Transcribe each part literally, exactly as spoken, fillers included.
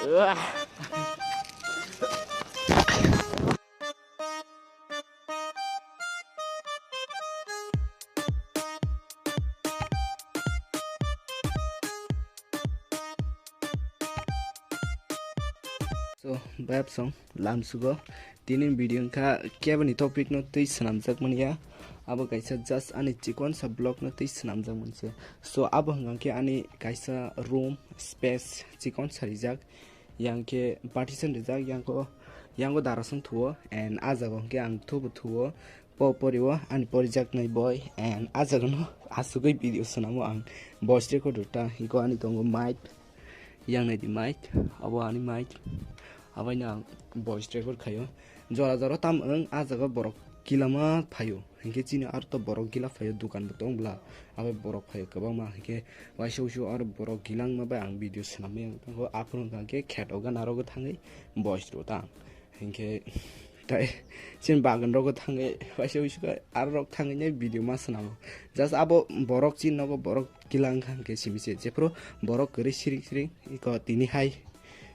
So, bayap song lam sugo. Tini video wngkha keboni topic no twi swnamjak manya. Abo kaisa just ani chikon sa vlog no twi swnamjak manse. So, abo hwnkha khe ani kaisa room space chikon sa rijak. Yang khe partition rijak, yang ko, yang ko darasong thuo, and ah jaga hwnkhe ang thubo thuo. Po pori o ani porijaknai boi, and ah jaga no asugwi video swnamo ang voice record ta, hiko ani tongo mic, yang nai di mic, abo ani mic, abai no ang voice record khaio. Jora jora tam wng, ah jaga borok kilama phaio, hinkhe chini aro to borok gila phaio, dukan bo tong bla, abai borok phaio kwbangma, hinkhe waisa usu aro borok gilangma bai ang video swnamwi ang tongo, aphuru hwnkha khe kheto gana rogo thangwi voice rw ta ang. Hinkhe tai chini bagan rogo thangwi waisa uisu khe aro rok thangwi nai video ma swnamo. Just abo borok chini nogo borok kilang kha hinkhe simi se. Jephuru borok kwrwi siring siring iko tini hai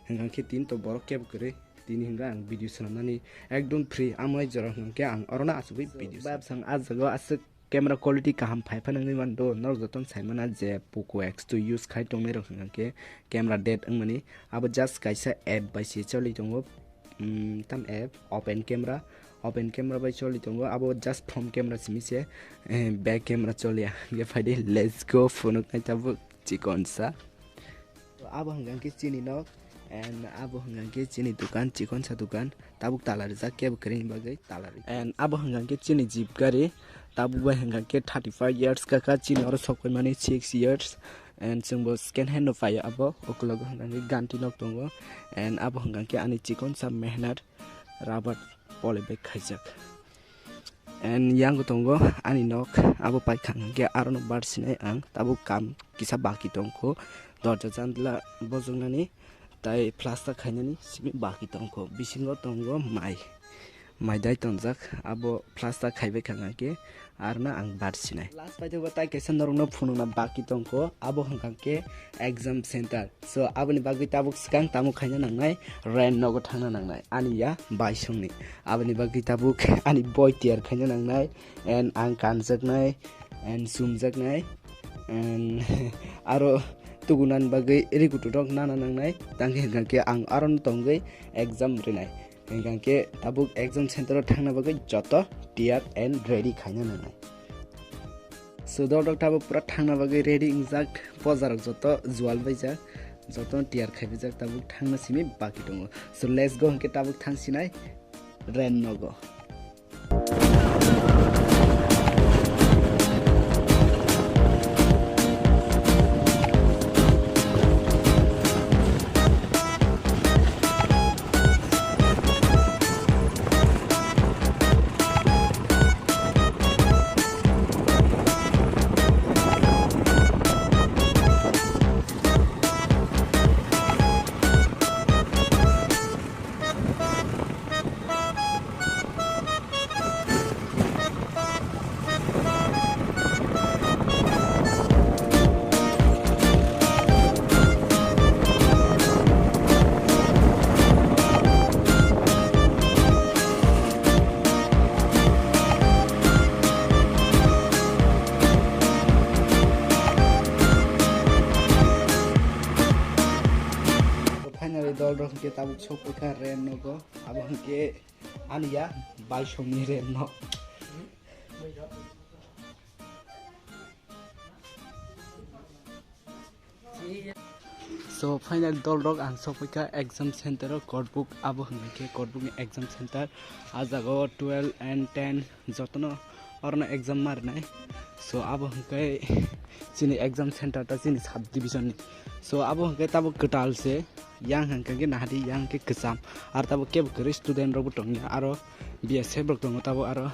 hwnkha khe tini to borok kebo kwrwi. Tini hwnkha ang video swnamnani ekdom free. Amo hai jora hwnkha khe ang orono achugwi video swnam. Bayap sang ah jaga aswk camera quality kaham phai phano wngwi mano, norok jotono sai mana je Poco X two use khai tongnai rok hwnkha khe camera dead wngmani. Abo just kaisa app bai se choli tongo, mm, tam app open camera, open camera bai choli tongo. Abo just front camera simi se, eh, back camera choliya. Hwnkhe phaidi let's go phunuk nai tabuk chikon sa. Abo hwnkha khe chini nok, and abo hwnkha khe chini dukan, chikon sa dukan. Tabuk tala rijak, kebo kwrwini bagwi tala rijak. And abo hwnkha khe chini jeep gari, tabuk bai hwnkha khe thirty five years kaka, chini oro sok paimani six years. And chwngbo second hand no paio abo, ukulogo hwnkha khe ganti nok tongo. And abo hwnkha khe ani chikon sa mehnat rubber poly bag khaijak. And yango tongo ani nok, abo paikha hwnkhe arono bar sinai ang, tabuk kam kisa baki tongkho, dorja jandla bojoknani tai plaster khainani simi baki tongkho. Bisingo tongo mai, mai dai tongjak, abo plaster khaibai kha hwnkhe arono ang bar sinai. Last paithago tai kaisa norokno phunukna baki tongkho, abo hwnkha khe exam center. So, aboni bagwi tabuk swkang tamo khaina nangnai, rent nogo thangna nangnai, ani ya baisongni. Aboni bagwi tabuk ani boi tiyar khaina nangnai, and ang kanjaknai, and sumjaknai, and aro tugunani bagwi rikuturok nana nangnai, tangkhe hwnkha khe ang arono tongwi exam rinai. Hwnkha khe tabuk exam center o thangna bagwi joto tiyar and ready khaina nangnai. So, dol rok tabuk pura thangna bagwi ready wngjak, pojarok joto jual baijak, joto tiyar khai baijak, tabuk thangna simi baki tongo. So, let's go, hwnkhe tabuk thang sinai rent nogo. Finally, dol rok hwnkhe tabuk sok paikha rent nogo. Abo hwnkhe ani ya baisongni rent no. So, final dol rok ang sok paikha exam center o, Korbuk abo hwnkhe Korbuk ni exam center. Ah jaga o twelve and ten jotono orono exam ma rwnai. So, abo hwnkhe chini exam center ta chini sub division ni. So, abo hwnkhe tabuk kwtal se, yang hwnkhe nahadi, yang hwnkhe kwcham. Ar tabuk kebo kwrwi student rok bo tongya, aro B S F rok tongo tabuk aro.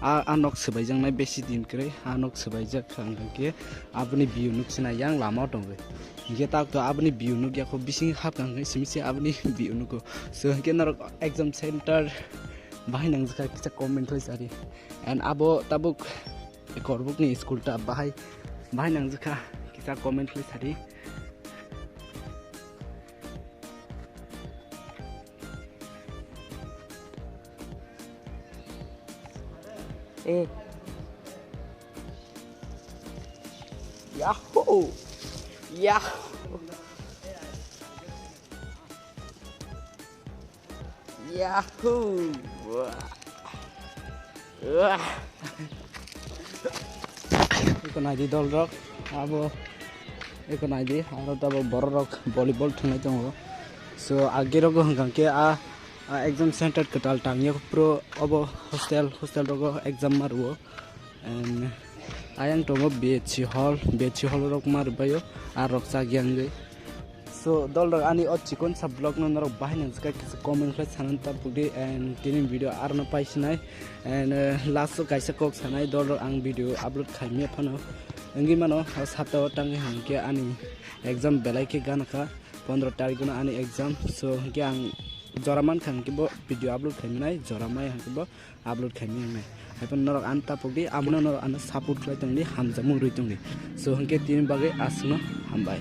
A, a nok swbaijaknai besi din kwrwi, a nok swbaijak kha, hwnkha khe aboni view nuk sinai yang lama o tongwi. Hinkhe tak to aboni view nuk yakho, bising hapkha hwnkhe simi se aboni view nugo. So hinkhe norok exam center bahai nangjakha kisa comment khlai sadi. And abo tabuk Korbuk ni school ta bahai, bahai nangjakha kisa comment khlai sadi. Eh. Yahoo! Yahoo! Yahoo! Wah. Wah. Eko naidi dol rok, abo eko naidi, aro tabok borok rok volleyball thwnglai tongo. So, agi rogo hwnkha khe a, a exam center kwtal tangya pro obo hostel, hostel rogo exam ma rwo. And ayang tongo B H C hall, B H C hall rok ma rwbaio, a rok chak yang gwi. So, dol rok ani o chikon sa vlog no norok bahai nang jaka kisa comment khlai sanan ta pudi, and tini video arno paisinai, and, uh, last o kaisa kok sanai dol rok ang video upload khaimya phano wngwi mano, o sapta o tangwi hwnkhe ani exam belai khe gana kha, pondro tarikh no ani exam, so hwnkhe ang jora mankha hwnkhe bo video upload khaimanai, jora mai hwnkhe bo upload khaimani wngnai. Haiphano norok ano tapokdi, abono norok ano support khlai tongdi, hamjakmung rwi tongdi. So hwnkhe tini bagwi aswkno hambai.